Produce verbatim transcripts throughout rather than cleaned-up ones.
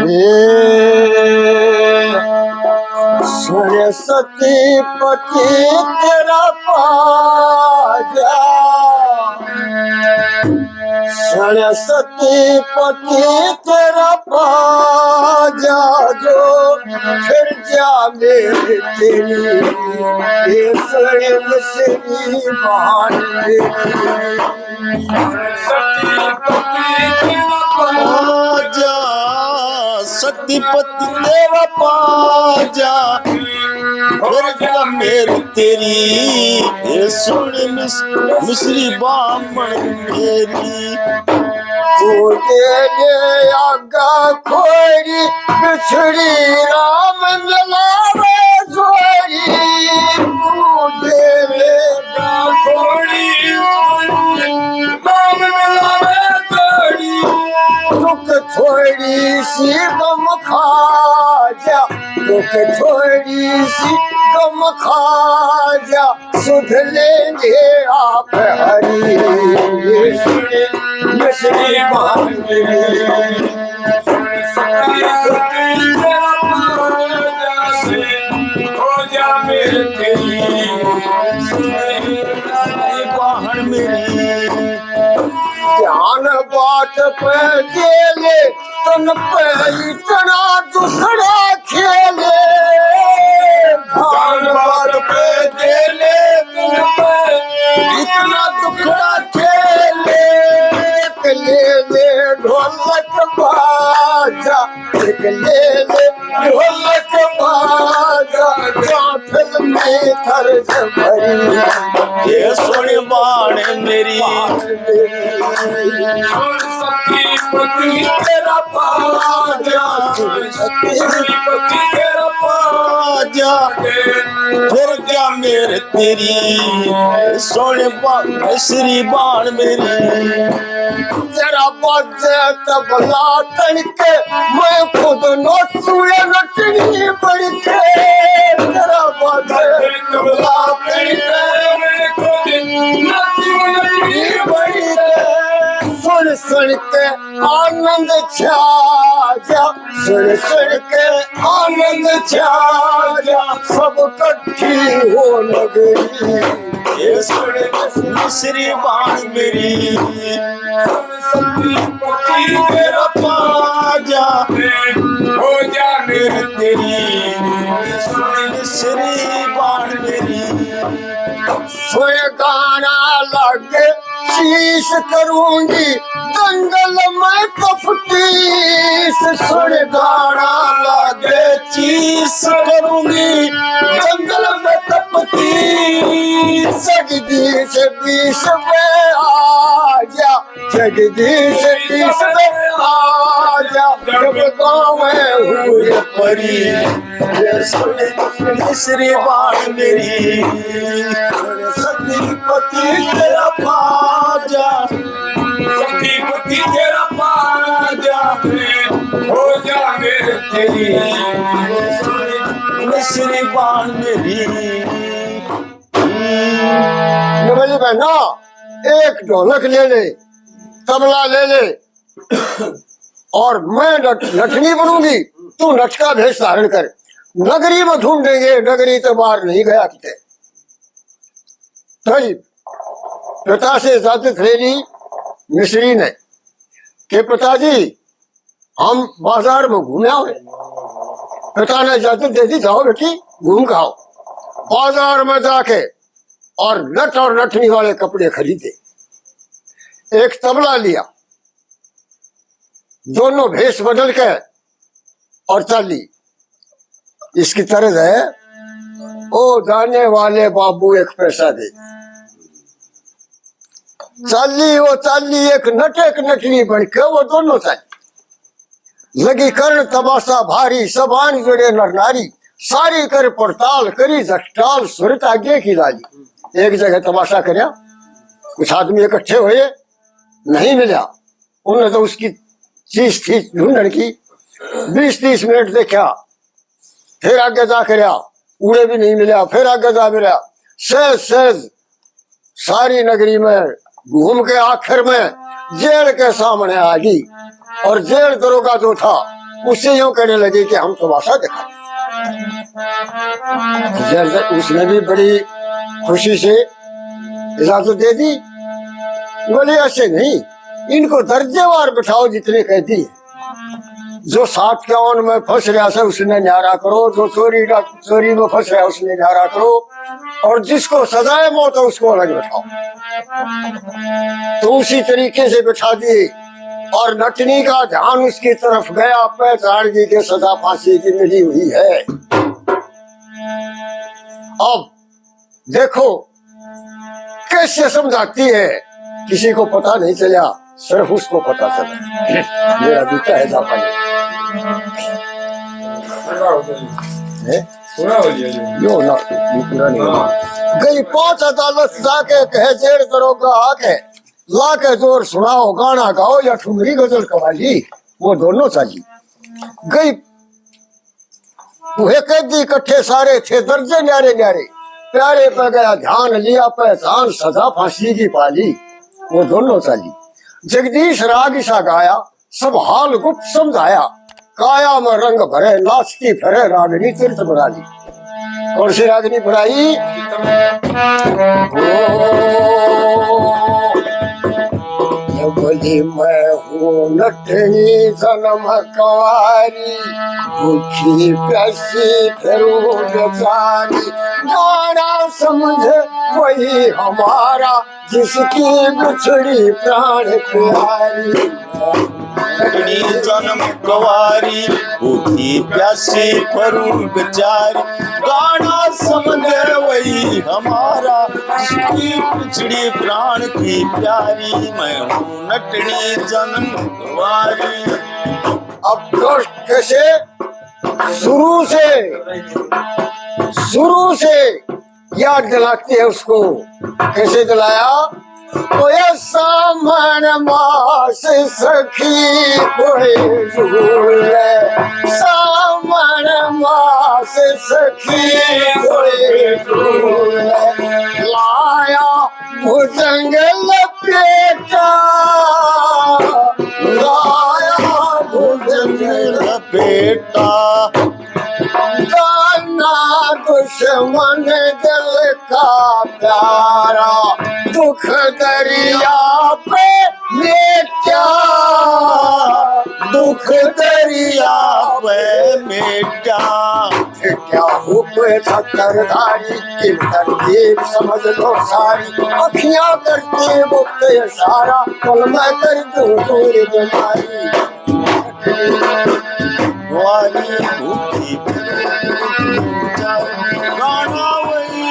ए, सुन सतीपति तेरा पाजा, सुन सतीपति तेरा पाजा, जो फिर जा मेरी तेरी, ये सुन मिसरी बाण मेरी। आजा सतीपति तेरा पाजा, फिर जा मेरी तेरी, ये सुन मिस-, मिसरी बामण मेरी। तू दे ले आगा खोरी, बिछड़ी राम मिलावे जोड़ी। तू दे ले आगा खोरी, राम मिलावे जोड़ी। दुख थोड़ी सी गम खा जा, दुख थोड़ी सी गम खा जा, सुध लेंगे आप हरी। मिसरी बाण मेरी, सुन सतीपति तेरा पाजा, हो जा मेरी तेरी, मिसरी बाण मेरी। ध्यान बात पे दे ले, तन पे इतना दुखड़ा खेले। ध्यान बात पे दे ले, तन पे इतना दुखड़ा खेले। एक ले ले ढोलक बाजा, एक ले ले ढोलक बाजा, जा फिल्मी तर्ज भरी। ये सुन बाण मेरी, सुन सतीपति तेरा पाजा, सुन सतीपति तेरा पाजा, फिर जा मेरी तेरी, सुन बा-, मिसरी बाण मेरी। तेरा बाजे तबला तड़के, मैं खुद नोचूं नटनी बन के। तेरा बाजे तबला तड़के, मैं खुद नोचूं नटनी बन के। सुन सुन के आनंद छा जा, सुन सुन के आनंद छा जा, सब इकट्ठी हो नगरी। ये सुन मिसरी बाण मेरी, सुन सतीपति तेरा पाजा, हो जा मेरी तेरी, सुन मिसरी बाण मेरी। सुन गाना लगे शीश करूंगी जंगल में तफतीश, सुन गाना लगे शीश करूंगी जंगल में तफतीश। जगदीश बीच में आ जा, जगदीश बीच में आ जा, जब गाँव हुए परी। ये सुन मिसरी बाण मेरी, सुन सतीपति तेरा पाजा, सतीपति तेरा पाजा, हो जा मेरे तेरी, ये सुन मिसरी बाण मेरी। मेरी बहना, एक ढोलक ले ले, तबला ले ले, और मैं नट-, नटनी बनूंगी, तू नटका भेष धारण कर। नगरी में ढूंढेंगे, नगरी तो बाहर नहीं गया किते। तब पिता से इजाजत ले ली मिसरी ने कि पिताजी, हम बाजार में घूम आओ। पिता ने इजाजत दे दी, जाओ बेटी, घूम के आओ। बाजार में जाके और नट और नटनी वाले कपड़े खरीदे, एक तबला लिया, दोनों भेष बदल के और चाली। इसकी तर्ज है, ओ जाने वाले बाबू एक पैसा दे। चाली वो चाली, एक नट एक नटनी बन के वो दोनों चाली। लगी करण तमाशा भारी, सब आन जुड़े नर नारी। सारी कर पड़ताल करी जगटाल, सुरत आगे की लाली। एक जगह तमाशा करया, कुछ आदमी इकट्ठे हुए, नहीं मिला। उन्हें तो उसकी चीज थी ढूंढण की। बीस तीस मिनट देखा, फिर आगे जा करया, उड़े भी नहीं मिला, फिर आगे जा मिला। सहज सहज सारी नगरी में घूम के आखिर में जेल के सामने आ गई। और जेल दरोगा जो था, उससे यूं कहने लगे कि हम तमाशा दिखाते हैं। जब उसने भी बड़ी खुशी से इजाजत दे दी। बोले, "ऐसे नहीं, इनको दर्जेवार बिठाओ, जितने कैदी हैं। जो सात इक्यावन में फंस रहा है, उसने न्यारा करो, जो चोरी का, चोरी में फंस रहा है, उसने न्यारा करो, और जिसको सजाए मौत है, उसको अलग बिठाओ।" तो उसी तरीके से बिठा दिए, और नटनी का ध्यान उसकी तरफ गया, पहचान गई कि सजा फांसी की मिली हुई है। अब देखो, कैसे समझाती है, किसी को पता नहीं चला, सिर्फ उसको पता चला। मेरा जूता है जापानी। हैं? यो ना, ये पूरा नहीं हुआ। गई पांच अदालत जाके, कहे जेल दरोगा आके, ला के जोर सुनाओ, गाना गाओ या ठुमरी गजल कवाली, वो दोनों चाली। गई वह कैदी इकट्ठे सारे थे, दर्जे न्यारे न्यारे। प्यारे पे गया ध्यान, लिया पहचान, सजा फांसी की पाली, वो दोनों चाली। जगदीश राग सा गाया, सब हाल गुप्त समझाया। काया में रंग भरे, नाचती फिरे, रागनी तीर्थ बना ली। कौन सी रागनी पढ़ाई? ओ, ये बोली, मैं हूँ नटनी जन्म कंवारी, भूखी प्यासी फिरूं बेचारी। गाना समझे वही हमारा, जिसकी बिछड़ी प्राण प्यारी। नटनी जन्म कंवारी, भूखी प्यासी फिरूं बेचारी। गाना समझे वही हमारा, जिसकी बिछड़ी प्राण की प्यारी। मैं हूँ नटनी जन्म कंवारी। अब दोस्त कैसे शुरू से, शुरू से याद दिलाती है उसको। कैसे दिलाया? ओ ये सामण मास सखी कोई झूले, सामण मास सखी कोई झूले। लाया भुजंग लपेटा, लाया भुजंग लपेटा। दाना दुश्मन दिल का प्यारा, दुख दरिया पे मेटा, दुख दरिया पे मेटा। क्या हुक्म चक्रधारी, कि तरकीब समझ लो सारी। अखियां करती मुक्त इशारा, कल मैं कर दूं दूर बीमारी। वारी भूखी गाना वही।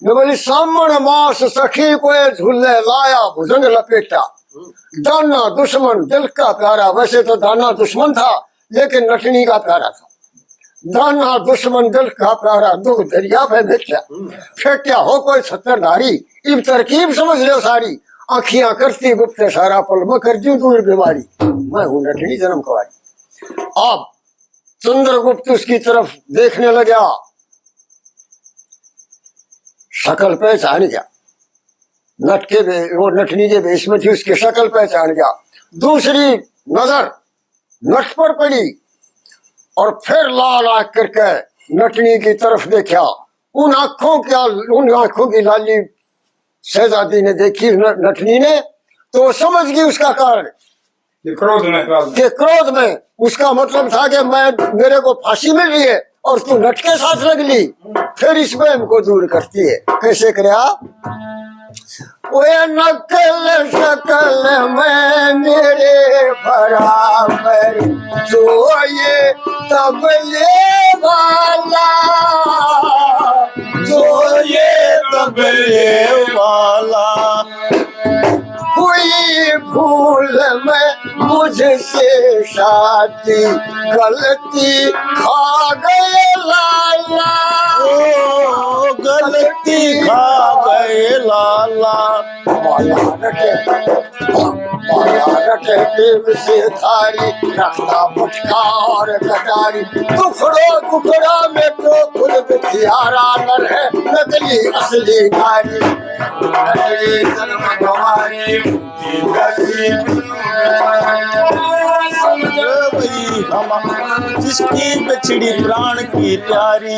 मैं बोली, सामण मास सखी कोई झूले, लाया भुजंग लपेटा। दाना दुश्मन दिल का प्यारा। वैसे तो दाना दुश्मन था, लेकिन नटनी का प्यारा था। दाना दुश्मन दिल का प्यारा, दुख दरिया पे मेटा। फेंक्या हो कोई छत्रधारी, इब तरकीब समझ लो सारी। आँखियां करती गुप्त इशारा, पल में कर दूं दूर बीमारी। मैं हूँ नटनी जन्म कंवारी। अब चंद्रगुप्त उसकी तरफ देखने लगा, शकल पहचान गया। नट के भे-, वो नटनी के भेष में थी, उसकी शकल पहचान गया। दूसरी नजर नट पर पड़ी और फिर लाल आंख करके नटनी की तरफ देखा। उन आंखों का, उन आंखों की लाली शहजादी ने देखी, न-, नटनी ने, तो वो समझ गई उसका कारण। ये क्रोध में, क्रोध। के क्रोध में। उसका मतलब था कि मैं, मेरे को फांसी मिल रही है और तू नट के साथ लग ली। फिर इस वहम को दूर करती है। कैसे करया? ओए नकल शकल में मेरे बराबर, जो ये तबले वाला, जो ये तबले वाला। हुई भूल में मुझसे शादी, गलती खा गए लाला। ओ, गलती खा गए लाला। माया रटे, माया रटे प्रेम से थारी, रखता पुटका और कटारी। टुकड़ो टुकड़ा में तो खुद बिथियारा नर है, नकली की असली नारी, जन्म गंवारी, जिसकी बिछड़ी प्राण की प्यारी।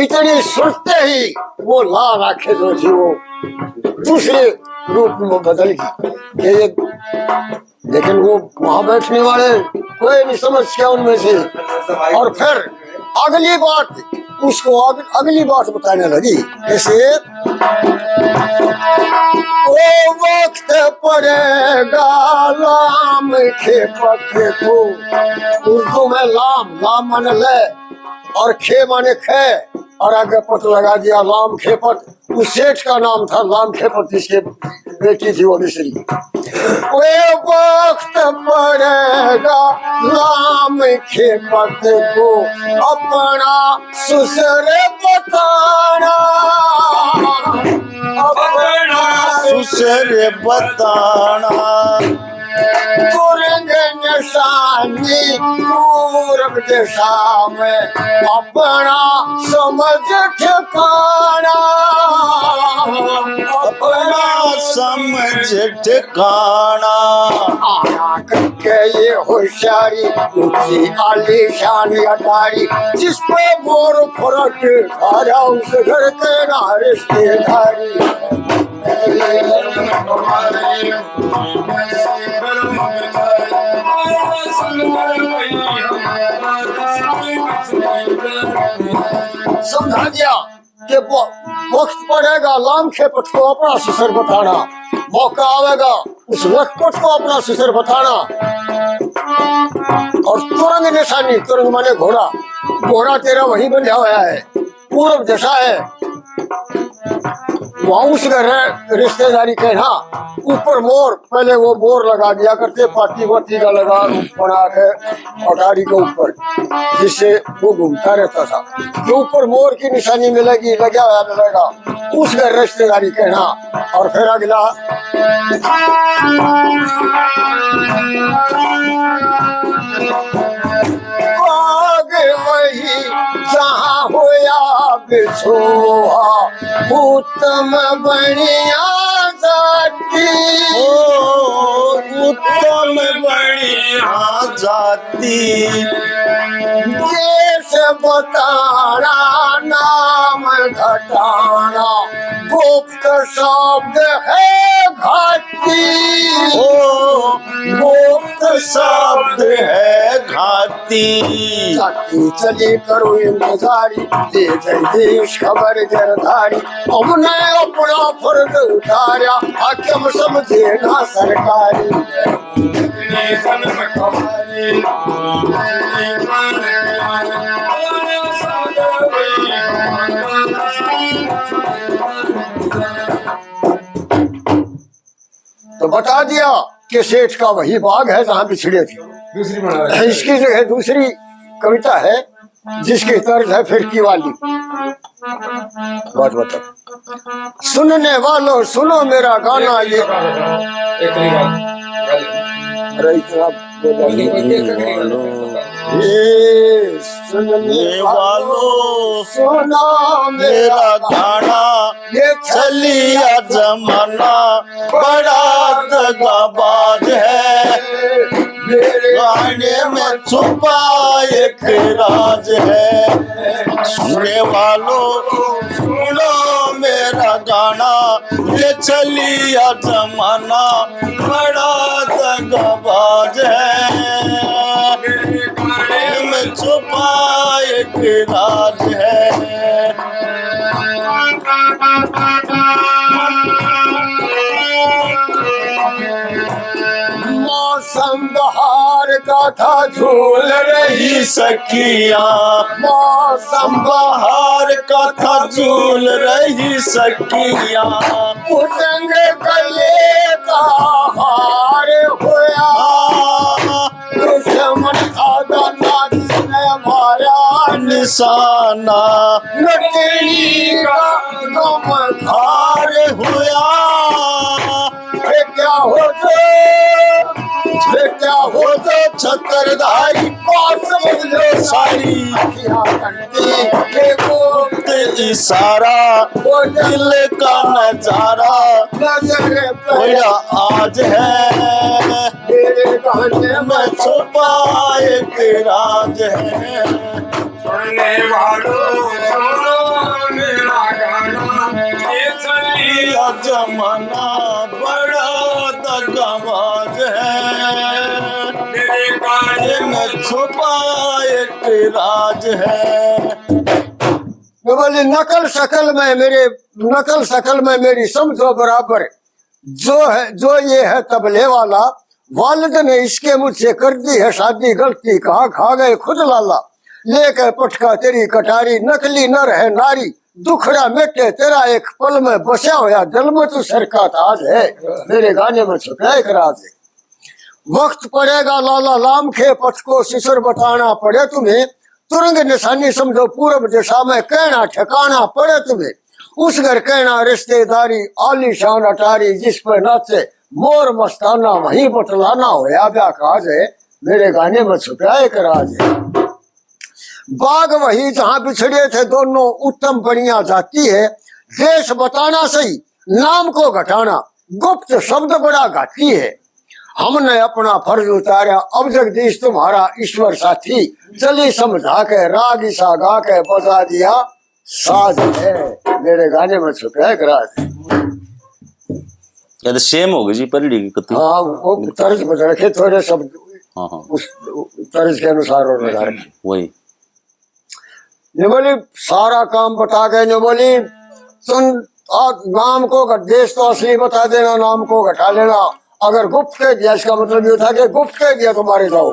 इतनी सुनते ही वो लाल आंखें जो थी, वो दूसरे रूप में बदल गई। ये, लेकिन वो वहां बैठने वाले कोई नहीं समझ क्या उनमें से। और फिर अगली बात, उसको अग-, अगली बात बताने लगी। जैसे, ओ वक्त पड़ेगा लाम खेपत को, उर्दू में लाम, लाम माने ले, और खे माने खे, और आगे पत लगा दिया, लाम खेपत। उस सेठ का नाम था लाम खेपत, जिसके बेटी थी वो मिश्री। वे वक्त पड़ेगा लाम खेपत को, अपना सुसर बताना, अपना सुसर बताना। तुरंग निशानी पूरब दिशा में, अपना समझ ठिकाना, अपना समझ ठिकाना। आया करके ये होशियारी, ऊंची आलीशान अटारी, जिस पे मोर फरक धारा, उस घर के ना रिश्तेदारी। समझा दिया कि वो वक्त पड़ेगा लाम खेपत को अपना सुसर बताना, मौका आवेगा उस लखपत को अपना सुसर बताना। और तुरंग निशानी, तुरंग माने घोड़ा, घोड़ा तेरा वहीं बंधा होया है, पूरब दिशा है, वहाँ उस घर है रिश्तेदारी कहना। ऊपर मोर, पहले वो मोर लगा दिया करते, पाती वाती का लगा बना के, अटारी के ऊपर, जिससे वो घूमता रहता था। जो ऊपर मोर की निशानी मिलेगी, लगा हुआ मिलेगा, उस घर रिश्तेदारी कहना। और फिर अगला, बाग वही जहाँ होया बिछोहा, उत्तम बनिया जाति। ओ, उत्तम बनिया जाति। देश बताना, नाम घटाना, गुप्त शब्द है घाती। ओ, गुप्त शब्द है घाती। जाति चली करो इंतजारी, ले जगदीश खबर गिरधारी। हमने अपना फर्ज उतारा, हाकिम समझे ना सरकारी। तो बता दिया कि सेठ का वही बाग है जहाँ बिछड़े थे। दूसरी बना रहे हैं। इसकी जो है दूसरी कविता है, जिसकी तर्ज है फिरकी वाली। बात बता। सुनने वालों, सुनो मेरा गाना, ये एक बार, एक बार। अरे इतना बोलो। सुनने वालों, ये सुनने वालों, सुनो मेरा गाना, ये चलिया जमाना बड़ा दगाबाज है। मेरे गाने में छुपा एक राज है। सुनने वालों, सुनो मेरा गाना, ये चलिया जमाना बड़ा दगाबाज है। मेरे गाने में छुपा एक राज है। मौसम बहार का था, झूल रही सखियां। मौसम बहार का था, झूल रही सखियां। उजंग गले का हार होया। दुश्मन था दाना जिसने मारा निशाना। नटनी का गम खार होया। फेंक्या हो जो, फेंक्या हो जो छत्रधारी, पास समझ लो सारी। अखियां करती के वो तेज सारा वो दिल का नजारा नजर मेरा आज है। मेरे गाने में छुपा एक राज है। सुनने वालों, सुनो मेरा गाना। ये चलिया जमाना, बड़ा दगाबाज है। मेरे गाने में छुपा एक राज है। मैं बोली, नकल शकल में मेरे, नकल शकल में मेरी समझो बराबर। जो है, जो ये है तबले वाला, वालिद ने इसके मुझसे कर दी है शादी, गलती कहाँ खा गए खुद लाला। लेके पटका तेरी कटारी, नकली नर है नारी, दुखड़ा मेटे तेरा एक पल में, बसा होया दिल में तू सर का ताज है। मेरे गाने में छुपा एक राज है। वक्त पड़ेगा लाला लाम खे, पथ को सुसर बताना पड़े तुम्हें। तुरंग निशानी समझो पूरब दिशा में, कहना ठिकाना पड़े तुम्हें। उस घर कहना रिश्तेदारी, आलीशान अटारी, जिस पे नाचे मोर मस्ताना, वहीं बतलाना होया ब्याह काज है। मेरे गाने में छुपा एक राज है। बाग वही जहां बिछड़े थे दोनों, उत्तम बढ़िया जाती है। देश बताना सही, नाम को घटाना, गुप्त शब्द बड़ा घाती है। हमने अपना फर्ज उतारा, अब जगदीश तुम्हारा ईश्वर साथी। चली समझा के, राग ईसा गा के बजा दिया साज है। मेरे गाने में छुपा एक राज है। या तो सेम हो गई जी, पलड़ी की कत्ती। हाँ, वो तर्ज बदल के थोड़े शब्द हाँ, हाँ। उस तर्ज के अनुसार और लगा रखे। वही। ने बोली, सारा काम बता गए। ने बोली, तुम आज नाम को घट, देश तो असली बता देना, नाम को घटा लेना। अगर गुप्त कह दिया, इसका मतलब ये था कि गुप्त कह दिया तो मारे जाओ।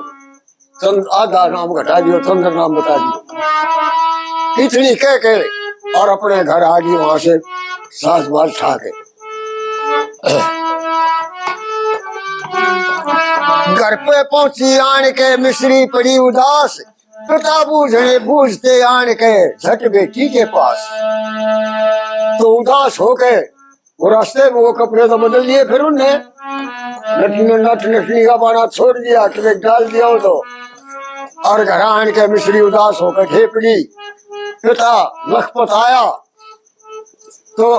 चंद आधा नाम घटा दियो, चंद्र नाम बता दियो। इतनी कह के और अपने घर आ गई वहां से सास बाज ठा के। घर पे पहुंची आन के मिश्री पड़ी उदास, पिता बूझने बूझते आन के झट बेटी के पास। तो उदास होके वो रास्ते में वो कपड़े तो बदल लिए, फिर उनने नटने, नट नटनी का बाना छोड़ दिया, कि डाल दिया वो तो। और घर आन के मिश्री उदास होकर ढेपड़ी, पिता लखपत आया तो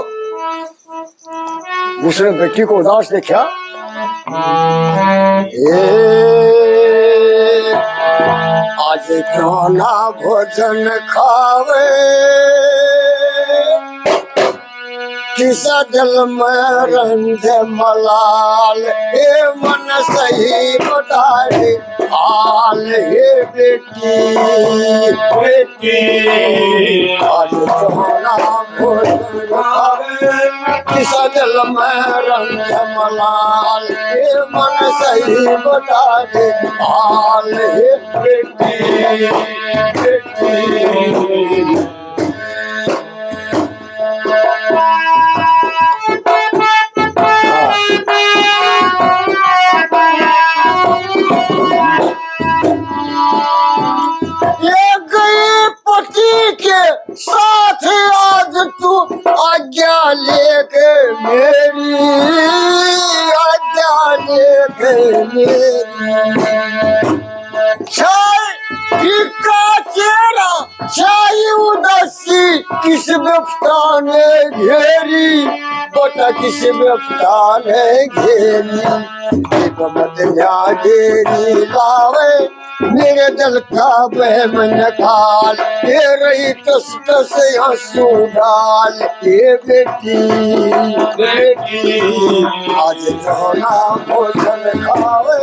उसने बेटी को उदास देखा। ए, आज क्यों ना भोजन खावे, किसा दिल में रंज मलाल, ए मन सही बता दे हाल, हे बेटी, बेटी, आज सोना भोजन खावे, किसा दिल में रंज मलाल, ए मन सही बता दे हाल, हे बेटी, बेटी। ये गई पति के साथ आज तू आज्ञा लेके मेरी, आज्ञा लेके मेरी। छाई फीका चेहरा, छाई उदासी, किस बिपता ने घेरी, बता किस बिपता ने घेरी। दीप मत ल्या देरी लावे, मेरे दिल का बहम निकाल, ये रही टस टस आंसू डाल, ये बेटी, बेटी, आज क्यों ना भोजन खावे।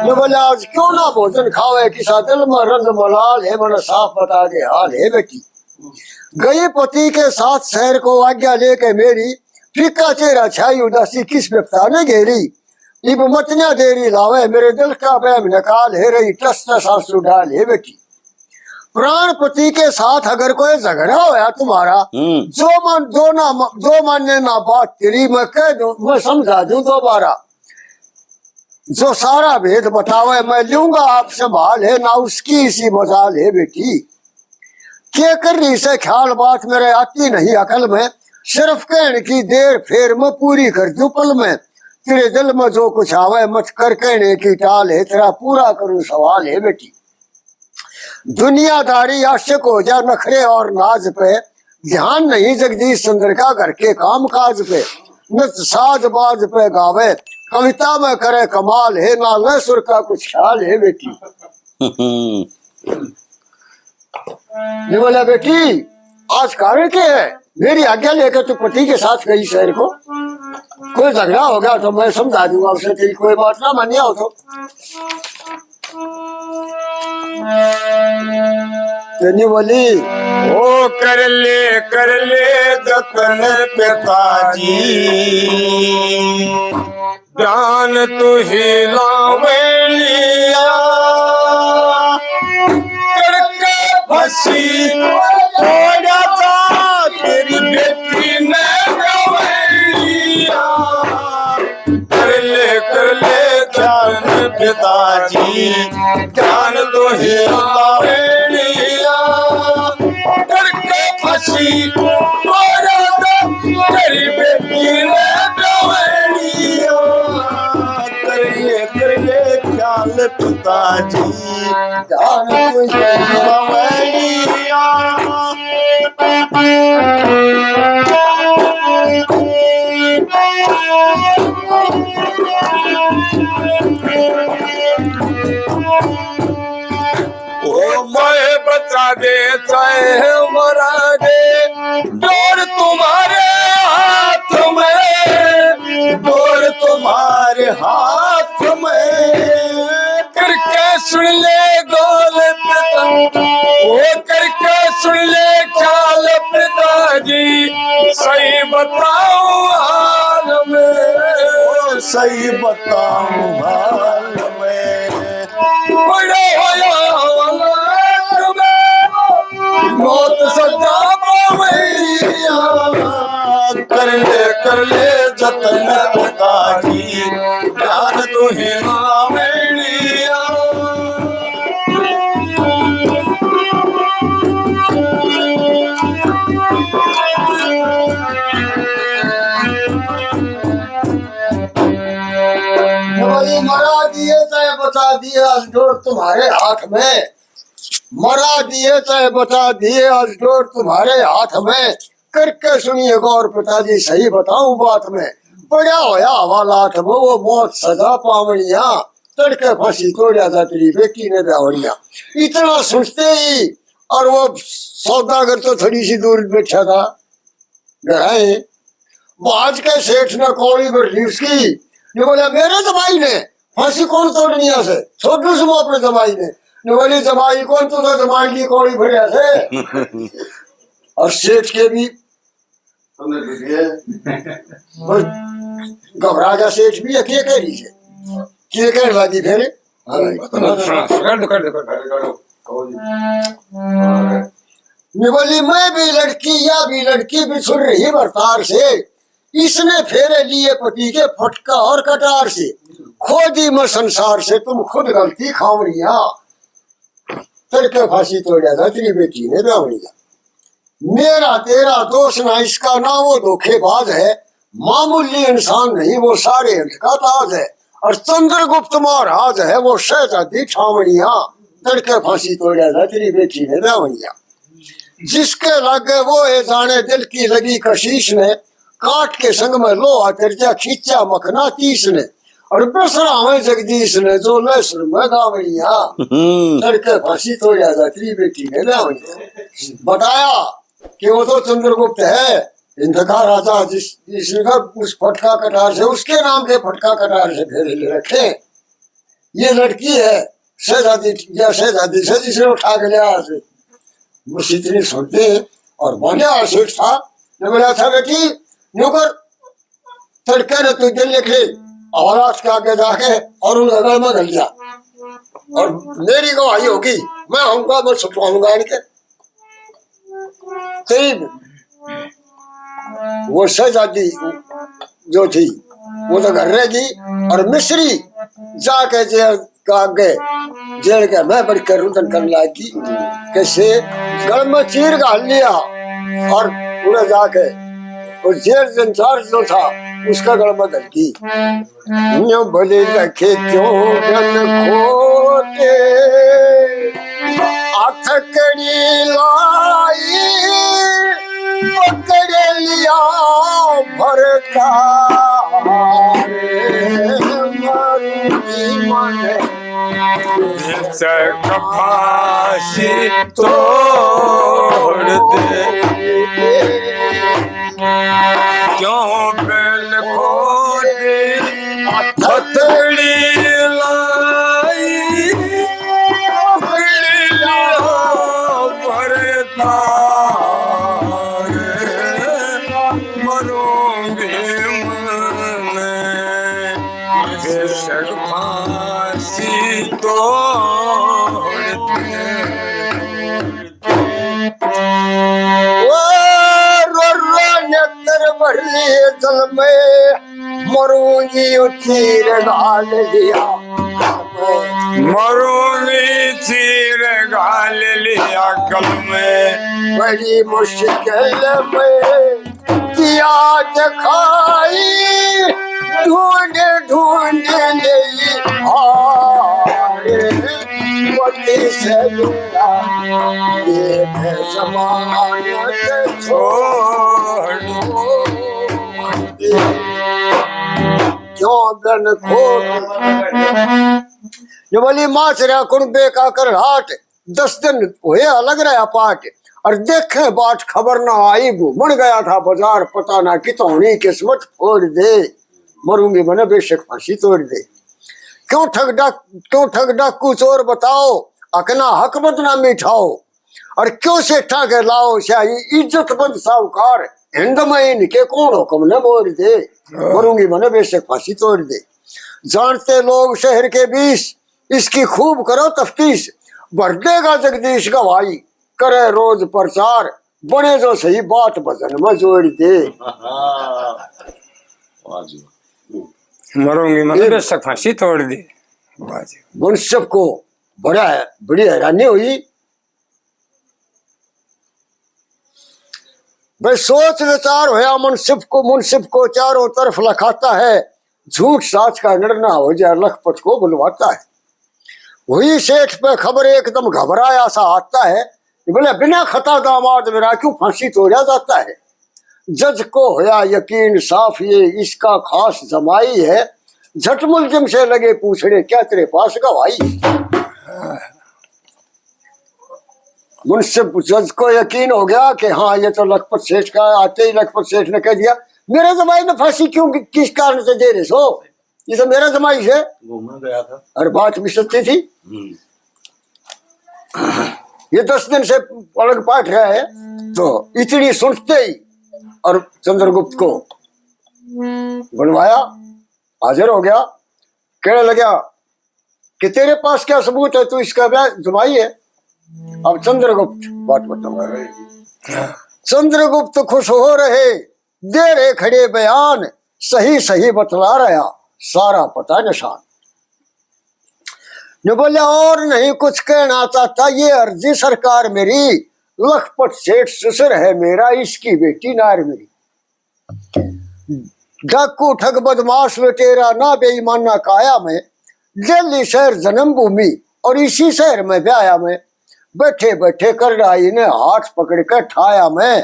मैं बोला, आज क्यों ना भोजन खावे, किसा दिल में रंज मलाल, हे मन साफ बता दे हाल, हे बेटी। गई पति के साथ शहर को आज्ञा लेके मेरी, फीका चेहरा छाई उदासी किस बिपता ने घेरी। इब मत ना देरी लावे, मेरे दिल का बहम निकाल, हे रही टस टस आंसू डाल, हे बेटी। प्राणपति के साथ अगर कोई झगड़ा होया तुम्हारा, हम्म। जो मान, जो ना, जो माने ना बात तेरी, मैं कह दूं, मैं समझा दूं दोबारा। जो सारा भेद बतावे, मैं लूंगा आप संभाल, हे ना उसकी इसी मजाल, हे बेटी। के कर रही से ख्याल, बात मेरे आती नहीं अकल में, सिर्फ कहने की देर, फेर मैं पूरी कर दूं पल में। तेरे दिल में जो कुछ आवे, मत कर कहने की टाल, हे तेरा पूरा करूं सवाल, हे बेटी। दुनियादारी आशिक हो जा नखरे और नाज पे, ध्यान नहीं जगदीश चंद्र का घर के काम काज पे। नच साज बाज पे गावे, कविता में करे कमाल है, ना ले सुर का कुछ ख्याल है बेटी। न्यू बोला, बेटी, आज कारण क्या है? मेरी आज्ञा लेकर तू पति के साथ गई शहर को, कोई झगड़ा होगा तो मैं समझा दूंगा उसे, तेरी कोई बात ना मान्या हो तो। तो न्यू बोली, ओ कर ले, कर ले जतन पिताजी, जान तू ही लावलिया, करके फंसी थोड़ा सा तेरी बेटी ने गवैया। कर ले, कर ले जान पिताजी, जान तू ही लावलिया, करके फंसी थोड़ा सा तेरी बेटी ने गवैया। कर ले, कर ले ख्याल पिताजी, जान तुझे बवैया। ओ मैं बचा दे चाहे मरा दे, डोर तुम्हारे हाथ में, डोर तुम्हारे हाथ में। करके सुन ले गोल पिता, ओ करके सुन ले ख्याल पिताजी, सही बताऊं हाल में, ओ सही बताऊं हाल में। बड़ा होया हालात में मौत सजा पावैया। कर ले, कर ले जतन पिताजी, जान तू ही लावलिया। बोली, मरा दिए चाहे बचा दिए, आज डोर तुम्हारे हाथ में। मरा दिए चाहे बचा दिए, आज डोर तुम्हारे हाथ में। करके सुनिए गौर पिताजी, सही बताऊं बात में, बड़ा होया हवालात में, वो मौत सजा पावणिया, तड़के फांसी तोड़या जा तेरी बेटी ने ब्यावणिया। इतना सुनते ही, और वो सौदागर तो थोड़ी सी दूर बैठा था, घर आए, बाज के सेठ ने कौड़ी भर ली उसकी। ये बोला, मेरे जमाई ने फांसी कौन तोड़नी है से? छोटू से अपने जमाई ने। ने बोली, जमाई कौन, तू तो जमाई की कौड़ी भरया से। और सेठ के भी बस घबरा गया सेठ भी, के कह रही से, के कहने लगी फिर। हाँ भाई। कर दो, कर दो, कर दो। ने बोली, मैं भी लड़की, या भी लड़की, बिछुड़ रही भरतार से। इसने फेरे लिए पति के फटका और कटार से। खो दी मैं संसार से, तुम खुद गलती खावणिया। तड़के फांसी तोड़या था तेरी बेटी ने ब्यावणिया। मेरा तेरा दोष ना, इसका ना वो धोखेबाज है। मामूली इंसान नहीं, वो सारे अंत का ताज है। और चंद्रगुप्त महाराज है वो शहजादी ठावणिया। तड़के फांसी तोड़या था तेरी बेटी ने ब्यावणिया। जिसके लागे वो ये जाने, दिल की लगी कशीश ने, काट के संग में लोहा कर दिया, खींचा मखनातीस ने। और बसरा में जगदीश ने, जो लहसुन में गावड़िया। हम्म। तड़के फांसी तोड़या था तेरी बेटी ने ब्यावणिया। बताया कि वो तो चंद्रगुप्त है, इनका राजा, जिस, जिसका उस फटका कटार से, उसके नाम के फटका कटार से फेरे ले रखे। ये लड़की है शहजादी, या शहजादी से जिसने उठा के लिया से। बस इतनी सुनते और मान्या सेठ था। ने बोला, अच्छा बेटी, न्यू कर, तड़के ने तू दिल लिख ले, और आज के आगे जाके और उन गल में घल जा। और मेरी गवाही होगी, मैं आऊंगा, मैं छुटवाऊंगा इनके। तेरी वो शहजादी जो थी, वो तो घर रहेगी। और मिश्री जाके जेल का आगे, जेल के मैं बड़ी के रुदन करने लागी। कैसे गल में चीर घाल लिया और उड़े जाके वो जेल इंचार्ज जो था, उसका गल में धर गई। न्यू भले रखे क्यों गल खोटे, आँख मन बेशक फांसी तोड़ दे। क्यों बिन खोटी हथकड़ी लाई, पकड़ लिया भरता रे, मरूंगी मैं बेशक फांसी तोड़ दे। ओ रो रो नेत्र भर लिए जल में, मरूंगी चीर घाल लिया। मरूंगी चीर घाल लिया गल में। बड़ी मुश्किल में दिया दिखाई, ढूंढ ढूंढ नहीं हार। पति से मेरा ये जमानत छोड़। क्यों गन खोट। ये बोली, माँ चरा कुण बेका कर हाट। दस दिन होया लग रहा पाट, और देखे बाट खबर ना आई, घूमण गया था बाजार, पता ना कितोनी किस्मत फोड़ दे। मरूंगी मने बेशक फांसी तोड़ दे। क्यों ठग डाक-, क्यों ठग डाकू चोर बताओ, अकना हक बदनामी ठाओ, और क्यों सेठा के लाओ स्याही इज्जतमंद साहूकार, हिंद में इनके कौन हुक्म ने मोड़ दे। मरूंगी मने बेशक फांसी तोड़ दे। जानते लोग शहर के बीस, इसकी खूब करो तफ्तीश, भर देगा जगदीश गवाही, करे रोज प्रचार, बने जो सही बात भजन में जोड़ दे। वाह जी। मरूंगी मने ये बेशक फांसी तोड़ दे। वाह जी। मुनसिफ को बड़ा है, बड़ी हैरानी हुई। भाई, सोच विचार होया मुनसिफ को, मुनसिफ को चारों तरफ लखाता है, झूठ साच का निर्णय हो जाए, लखपत को बुलवाता है। हुई सेठ पे खबर, एकदम घबराया सा आता है। बोले, बिना खता दामाद मेरा क्यों फांसी तोड़ा जाता है? जज को होया यकीन साफ, ये इसका खास जमाई है। झट मुलजिम से लगे पूछने, क्या तेरे पास गवाही? मुनसिफ जज को यकीन हो गया कि हाँ, ये तो लखपत सेठ का है। आते ही लखपत सेठ ने कह दिया, मेरे जमाई ने फांसी क्यों, कि-, किस कारण से दे रहे सो? ये तो मेरा जमाई है। घूमने गया था। और बात भी सच्ची थी। हम्म। ये दस दिन से अलग पाट रहा है, तो इतनी सुनते ही और चंद्रगुप्त को बुलवाया, हाजिर हो गया, कहने लगा कि तेरे पास क्या सबूत है, तू इसका ब्याह जमाई है? अब चंद्रगुप्त बात बताऊंगा। चंद्रगुप्त खुश हो रहे, दे रहे खड़े बयान, सही सही बतला रहा सारा पता निशान। ने बोले, और नहीं कुछ कहना चाहता, ये अर्जी सरकार मेरी, लखपत सेठ ससुर है मेरा, इसकी बेटी नार मेरी। डाकू ठग बदमाश लुटेरा ना बेईमाना काया में, दिल्ली शहर जन्मभूमि और इसी शहर में ब्याया में, बैठे बैठे कर डाई ने हाथ पकड़ के ठाया में।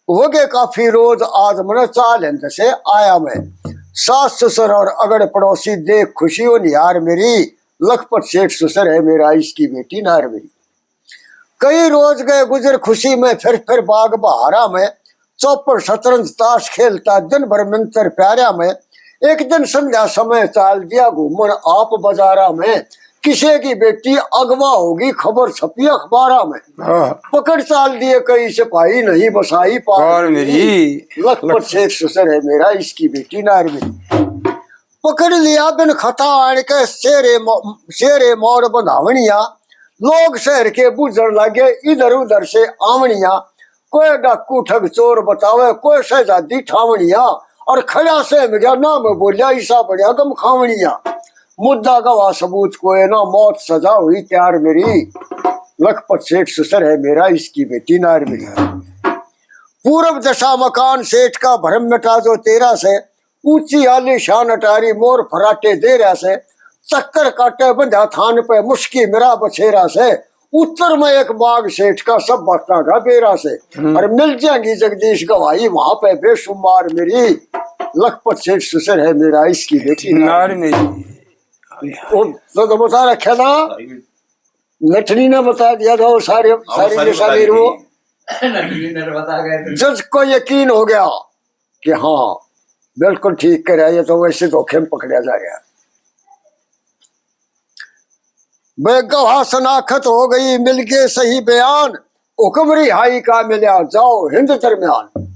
हो गए काफी रोज आज मने चाल हिंद से आया मैं। सास ससुर और अगड़ पड़ोसी देख खुशी हो निहार मेरी, लखपत सेठ ससुर है मेरा, इसकी बेटी नार मेरी। कई रोज गए गुजर खुशी में, फिर फिर बाग बहारा में, चौपड़ शतरंज ताश खेलता दिन भर मंत्र प्यारा में। एक दिन संध्या समय चाल दिया घूमन आप बाजारा में, किसे की बेटी अगवा होगी, खबर छपी अखबारा में। हाँ। पकड़ चाल दिए कई सिपाही, नहीं बसाई पार पार मेरी। लखपत सेठ ससुर है मेरा, इसकी बेटी नार मेरी। पकड़ लिया बिन खता आण के शेरे मो-, शेरे मोड़ बंधावणिया। लोग शहर के बूझण लागे इधर उधर से आवणिया। कोई डाकू ठग चोर बतावे, कोई शहजादी ठावणिया। और खड़ा सहम गया, ना मैं बोलिया, ईसा बढ़िया गम खावणिया। मुद्दा गवाह सबूत कोई ना, मौत सजा हुई तैयार मेरी। लखपत सेठ ससुर है मेरा, इसकी बेटी नार मेरी। पूरब दशा मकान सेठ का, भरम मिटा जो तेरा से। ऊंची आलीशान अटारी, मोर फराटे दे रहा से। चक्कर काटे बंधा थान पे, मुश्की मेरा बछेरा से। उत्तर में एक बाग सेठ का, सब बातां का बेरा से। हम्म। और मिल जाएंगी जगदीश गवाही वहां पे बेशुमार मेरी। लखपत सेठ ससुर है मेरा, इसकी बेटी नार मेरी। वो तो, तो बता रखे था, नटनी ने बता दिया था वो सारे, हाँ, वो सारी सारी निशानी बताई वो। थी। नटनी ने बता गए थे। जज को यकीन हो गया कि हाँ, बिल्कुल ठीक कह रहा है, ये तो वैसे धोखे में पकड़ा जा रहा है। बेगवाह शनाख्त हो गई, मिल गए सही बयान, हुक्म रिहाई का मिला, जाओ हिंद दरमियान।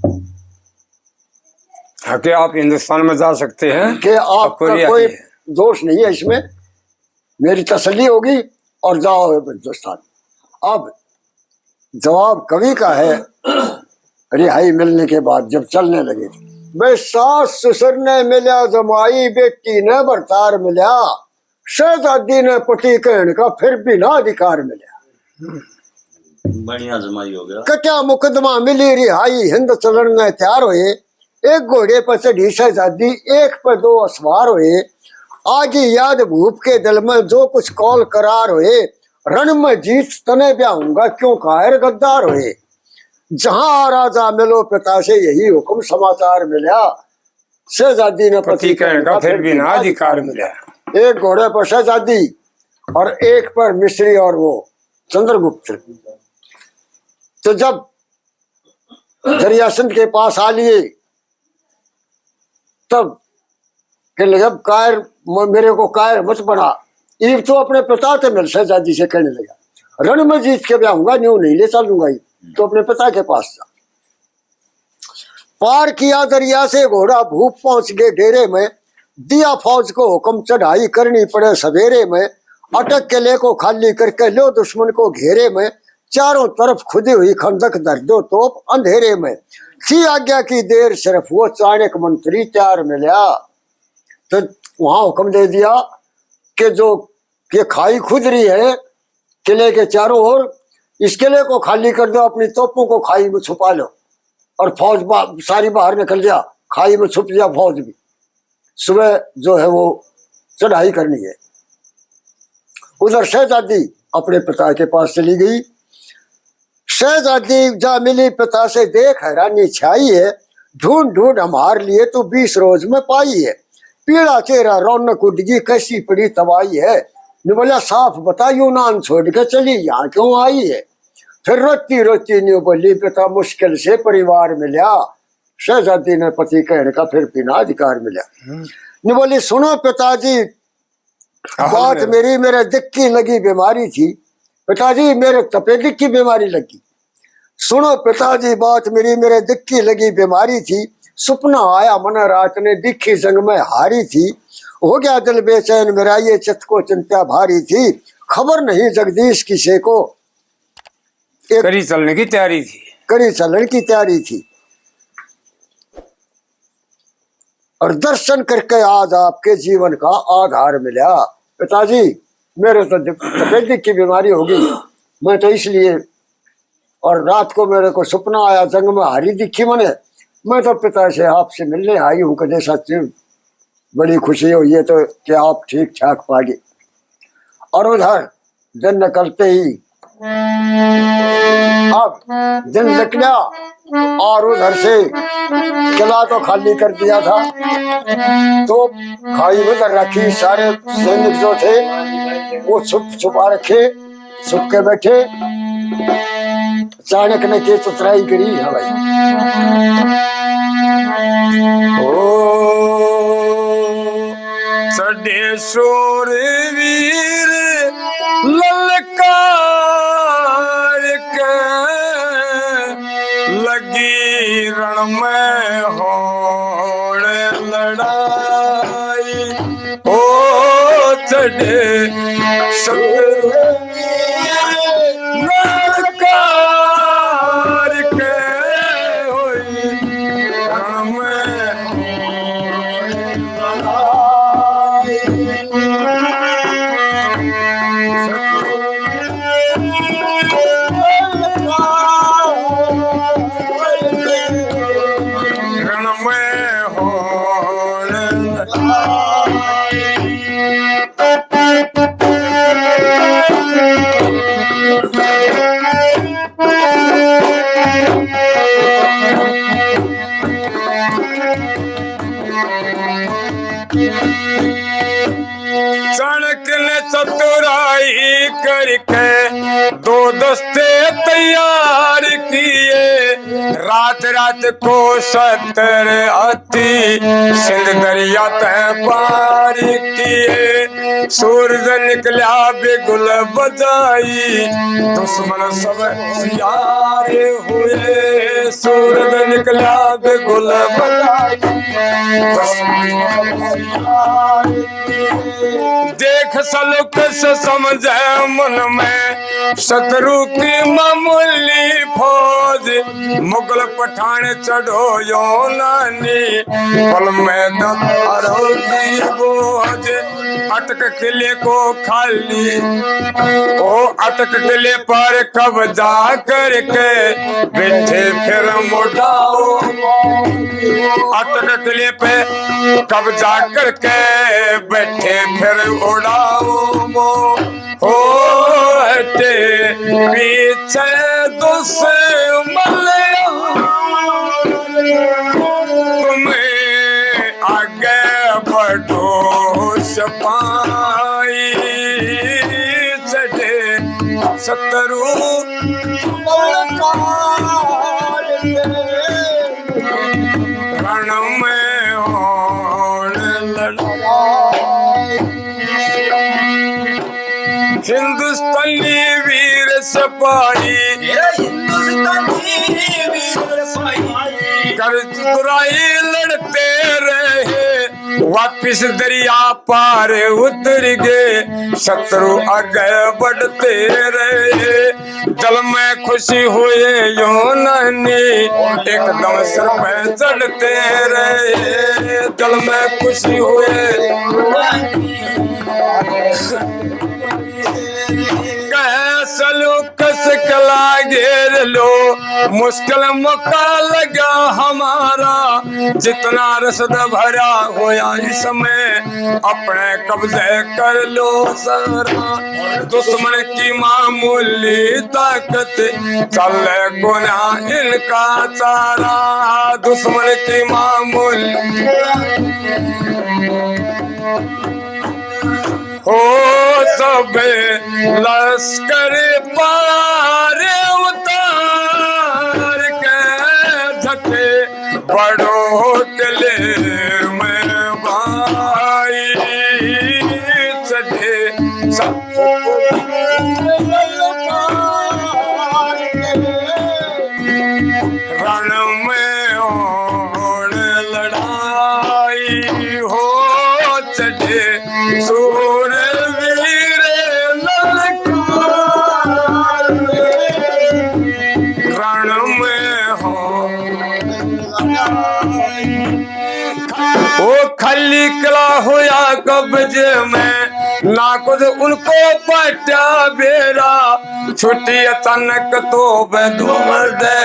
हाँ, कि आप हिंदुस्तान में जा सकते हैं, कि आपका कोई दोष नहीं है इसमें, मेरी तसल्ली होगी और जाओ हिंदुस्तान। अब जवाब कवि का है, रिहाई मिलने के बाद जब चलने लगे थे, बे सास ससुर ने मिला जमाई, बेटी ने भरतार मिला, शहजादी ने पति कहण का फिर भी ना अधिकार मिला। बढ़िया जमाई हो गया। कट्या मुकदमा मिली रिहाई, हिंद चलण ने तैयार होए। एक घोड़े पर चढ़ी शहजादी, एक पर दो असवार होए। आगी याद भूप के दिल में, जो कुछ कौल करार होए। रण में जीत तने ब्याहूंगा, क्यों कायर गद्दार होए। जहां राजा मिलो पिता से, यही हुक्म समाचार मिला। शहजादी ने पति कहण का फिर भी ना अधिकार मिला। एक घोड़े पर शहजादी और एक पर मिश्री और वो चंद्रगुप्त। तो जब दरिया सिंध के पास आ लिए, तब कहने लगे, "अब कायर म-, मेरे को कायर मत बना, इब तो अपने पिता से मिल," शहजादी से कहने लगा, "रण में जीत के ब्याहूंगा, न्यू नहीं ले चलूंगा, इब तो अपने पिता के पास जा।" पार किया दरिया से घोड़ा, भूप पहुंच गए डेरे में। दिया फौज को हुक्म, चढ़ाई करनी पड़े सवेरे में। अटक किले को खाली करके, लो दुश्मन को घेरे में। चारों तरफ खुदी हुई खंदक, धर दो तोप अंधेरे में। थी आज्ञा की देर सिर्फ, वो चाणक मंत्री तैयार मिला। तो वहां हुक्म दे दिया कि जो ये खाई खुद रही है किले के चारों ओर, इस किले को खाली कर दो, अपनी तोपों को खाई में छुपा लो। और फौज बा-, सारी बाहर निकल जा, खाई में छुप जा फौज भी। सुबह जो है वो चढ़ाई करनी है। उधर शहजादी अपने पिता के पास चली गई। शहजादी जा मिली पिता से, देख हैरानी छाई है, ढूंढ ढूंढ हम हार लिए, तू बीस रोज में पाई है। पीला चेहरा रौनक उड़ गई, कैसी पड़ी तबाही है। ने बोला, साफ बता, यूनान छोड़ के चली यहाँ क्यों आई है? फिर रोती रोती न्यू बोली, पिता मुश्किल से परिवार मिला, शहजादी ने पति कहने का फिर बिना अधिकार मिला। हम्म। ने बोली, सुनो पिताजी, हाँ, बात मेरे मेरी, मेरे दिल की लगी बीमारी थी। पिताजी, मेरे तपेदिक की बीमारी लगी। सुनो पिताजी, बात मेरी, मेरे दिल की लगी बीमारी थी। सुपना आया मने रात ने, दिखी जंग में हारी थी। हो गया दिल बेचैन मेरा, ये चित को चिंता भारी थी। खबर नहीं जगदीश किसे को, एक करी चलने की तैयारी थी। करी चलने की तैयारी थी। और दर्शन करके आज आपके जीवन का आधार मिला। पिताजी, मेरे तो दिक-, तपेदिक की बीमारी होगी, मैं तो इसलिए, और रात को मेरे को सपना आया, जंग में हारी दिखी मने, मैं तो पिता से आपसे मिलने आई हूँ। कदे सच बड़ी खुशी हुई है तो कि आप ठीक ठाक पागे। और उधर दिन निकलते ही, अब दिन निकला और उधर से किला तो खाली कर दिया था, तो खाई में धर रखी, सारे सैनिक जो थे वो छुप छुपा रखे, छुप के बैठे। चाणक ने के चतुराई करी है भाई। ओ चढ़े शूर वीर ललकार के, लगी रण में होड़ लड़ाई। ओ चढ़े शत्रु ललकार के, होई रण में रण में होड़ कणक ने चतुराई करके दो दस्ते तैयार किए। रात रात को सत्तर हाथी सिंध दरिया तै पार किए। सूरज निकला बिगुल बजाई, दुश्मन सब होशियार हुए। सूरज निकला बिगुल बजाई, दुश्मन सब होशियार। देख सलूकस समझे मन में शत्रु की मामूली फौज, मुगल पठान चढ़ो यो नानी, पल में दम हरो की बोझ। अटक किले को खाली, ओ अटक किले पर कब्जा करके बैठे फिर मुड़ाओ। अटक किले पे कब्जा करके बैठे फिर उड़ाओ। हो हटे पीछे दुश्मन, तुम आगे बढ़ो सिपाही। चढ़े शत्रु रण में होण लड़ाई। हिंदुस्तानी वीर सिपाही, ये हिंदुस्तानी वीर सिपाही, कर चतुराई लड़ते रहे, वापिस दरिया पार उतर गए, शत्रु आगे बढ़ते रहे। जल में खुशी हुए यूनानी, एकदम सिर पे चढ़ते रहे। जल में खुशी हुए, कह सलूकस कला घेर लो, मुश्किल मौका लगा हमारा। जितना रसद भरा होया इसमें, अपने कब्जे कर लो सारा। दुश्मन की मामूली ताकत, चले कोना इनका चारा। दुश्मन की मामूली, हो सब लश्कर पार उतार के झटे बड़ो किले में भाई। चढ़े सब रण में होण लड़ाई, हो चढ़े सूरवीर ललकार। रण में होण लड़ाई, वो खाली किला होया कब्जे में, ना कुछ उनको पाट्या बेरा। छुट्टी अचानक तो बे धुमर दे,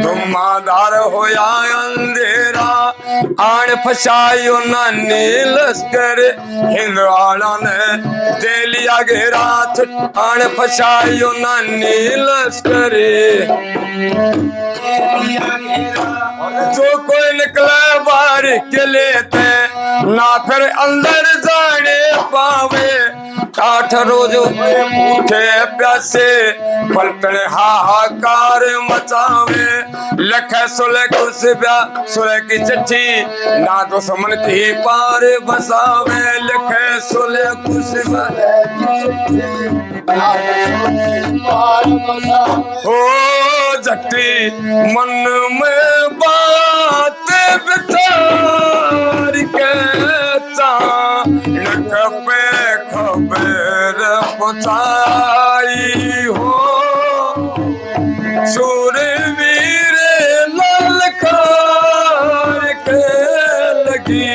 धुआंधार होया अंधेरा। आन फसायो नानी लश्कर, हिंद आला ने दे लिया घेरा। छुट-, आन फसायो नानी लश्कर, जो कोई निकले बाहर किले ते, ना फिर अंदर जाने पावे। आठ रोज भूखे प्यासे, पलटन हाहाकार मचावे। लिखे सुलह कुछ ब्या-, सुलह की चिट्ठी, ना दुश्मन की पार बसावे। लिखे सुलह कुछ ब्या-, हो जट्टी मन में बात विचार के, चाणक पे खबर पहुंचाई हो। सूरवीर ललकार के लगी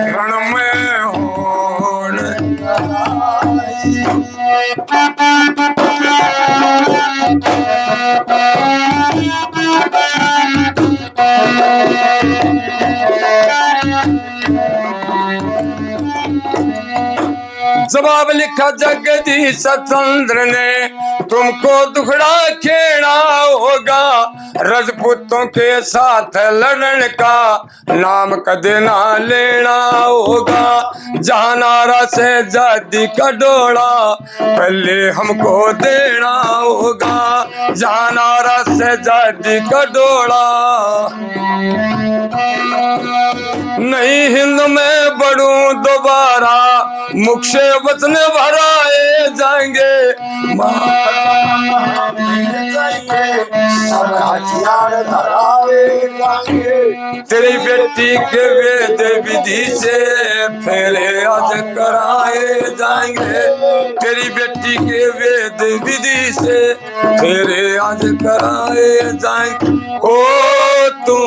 रण में होण। जवाब लिखा जगदीश चंद्र ने, तुमको दुखड़ा खेड़ा होगा, रजपूतों के साथ लड़न का नाम कदे ना लेना होगा। जहानारा से जादी का डोला पहले हमको देना होगा। जहानारा से जादी का डोला, नहीं हिंद में बड़ूं दोबारा, मुख से वचन भराए जाएंगे। सब हथियार धराए जाएंगे। तेरी बेटी के वेद विधि से फेरे आज कराए जाएंगे। तेरी बेटी के वेद विधि से फेरे आज कराए जाएंगे। ओ तू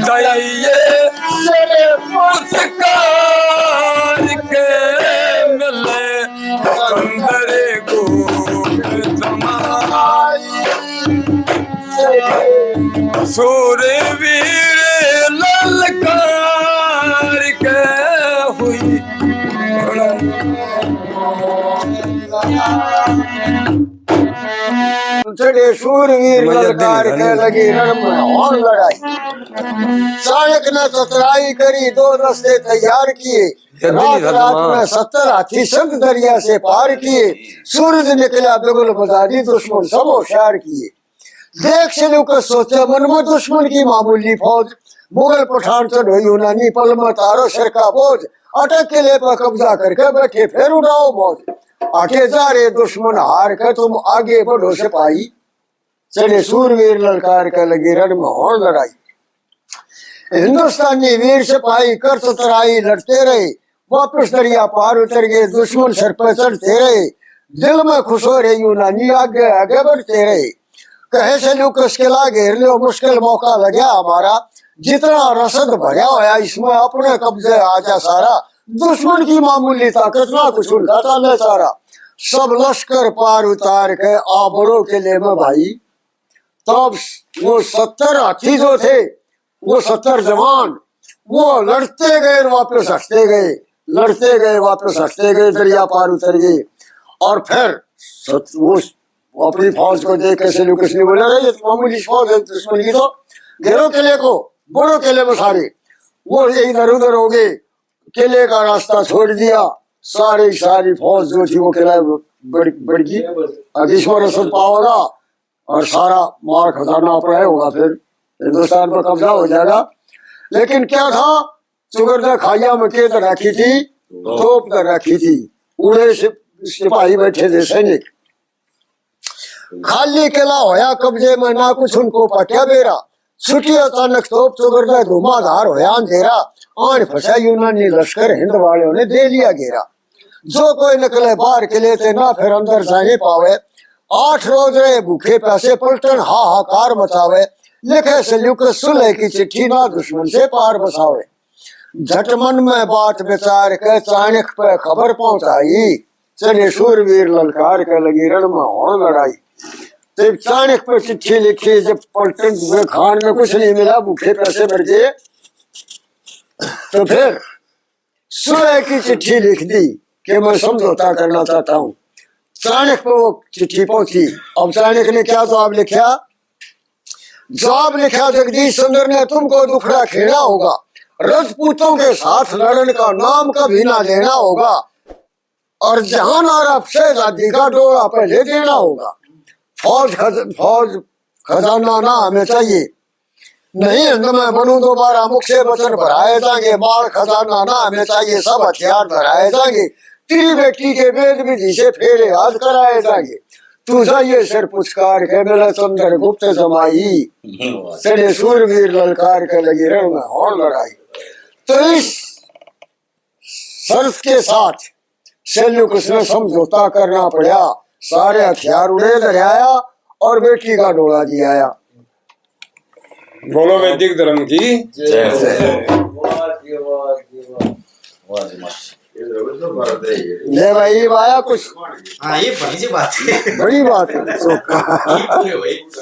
जाइए से पुचकार के मिले सिकंदर को जमाई। सूरवीर ललकार के हुई। चढ़े सूरवीर ललकार के लगी रण में होण लड़ाई। चाणक्य ने चतुराई करी, दो रस्ते तैयार किए। रात रात में सत्तर हाथी संग दरिया से पार किए। सूरज निकला बिगुल बजा दी, दुश्मन सब होशियार किए। देख सेल्यूकस सोचे मन में दुश्मन की मामूली फौज। मुगल पठान चढ़ो यूनानी, पल में तारो सिर का बोझ। अटक किले पर कब्जा करके बैठे फिर उड़ाओ मौज। आगे जा रे दुश्मन हार के, तुम आगे बढ़ो सिपाही। चढ़े सूरवीर ललकार के, लगी रण में होण लड़ाई। हिंदुस्तानी वीर सिपाही कर चतुराई लड़ते रहे, वापस दरिया पार उतर गए, दुश्मन सर पर चढ़ते रहे। दिल में खुश हो रहे यूनानी, आगे आगे बढ़ते रहे। कहे सेल्यूकस किला घेर लो, मुश्किल मौका लग्या हमारा, जितना रसद भरया होया इसमें अपने कब्जे आ जा सारा। दुश्मन की मामूली ताकत ना कुछ उनका चाले सारा। सब लश्कर पार उतार के आ बड़ो किले में भाई। तब वो सत्तर हाथी जो थे, वो सत्तर जवान, वो लड़ते गए और वापस हटते गए, लड़ते गए, वापस हटते गए, दरिया पार उतर गए। और फिर सत-, वो, वो अपनी फौज को देख के सेल्यूकस ने बोला, "अरे, ये तो मामूली फौज है दुश्मन की।" तो घेरो किले को, बड़ो किले में सारे, वो ये इधर उधर हो गए, किले का रास्ता छोड़ दिया। सारी, सारी फौज जो थी वो किला बढ़, बढ़ गई। अब इसमें रसद पाओगा और सारा माल खजाना अपना ही होगा, फिर हिंदुस्तान पर कब्जा हो जाएगा। लेकिन क्या था, चुगरदा खाइया में के धर रखी थी, तोप धर रखी थी, उड़े सिप-, सिपाही बैठे थे सैनिक। खाली किला होया कब्जे में, ना कुछ उनको पट्या बेरा। छुट्टी अचानक तोप चुगरदा धुआंधार होया अंधेरा। आन फंसा यूनानी लश्कर, हिंद वालों ने दे लिया घेरा। जो कोई निकले बाहर किले ते, ना फिर अंदर जाने पावे। आठ रोज रहे भूखे प्यासे, पलटन हाहाकार मचावे। लिखे सेल्यूकस सुलह की चिट्ठी, ना दुश्मन से पार बसावे। झट मन में बात विचार के चाणक्य पे खबर पहुंचाई। चढ़े सूरवीर ललकार के, लगी रण में होण लड़ाई। तो चाणक्य पे चिट्ठी लिखी, जब पलटन में खान में कुछ नहीं मिला, भूखे प्यासे मर गए, तो फिर सुलह की चिट्ठी लिख दी कि मैं समझौता करना चाहता हूँ। चाणक्य पे वो चिट्ठी पहुंची। अब चाणक्य ने क्या जवाब लिखा? जवाब लिखा जगदीश चंद्र ने, "तुमको दुखड़ा खेड़ा होगा, रजपूतों के साथ लड़न का नाम कभी ना लेना होगा, और जहानारा शहजादी का डोला पहले देना होगा। फौज खज-, फौज खजाना ना हमें चाहिए, नहीं हिंद में बनूं दोबारा, मुख से वचन भराए जाएंगे, माल खजाना ना हमें चाहिए, सब हथियार धराए जाएंगे, तेरी बेटी के वेद विधि से फेरे आज कराए जाएंगे। तू जाइए सिर पुचकार के, मिला चंद्रगुप्त जमाई, चढ़े सूरवीर ललकार के, लगी रण में होण लड़ाई।" तो इस शर्त के साथ सेल्यूकस ने समझौता करना पड़ा। सारे हथियार उड़े धराया और बेटी का डोला दियाया। बोलो वैदिक धर्म की जय। जय। वाह जी, वाह जी, वाह। वाह जी, मास्टर। ले भाई, ये आया कुछ। हाँ, ये बड़ी सी बात है। बड़ी बात है। ये तो है भाई।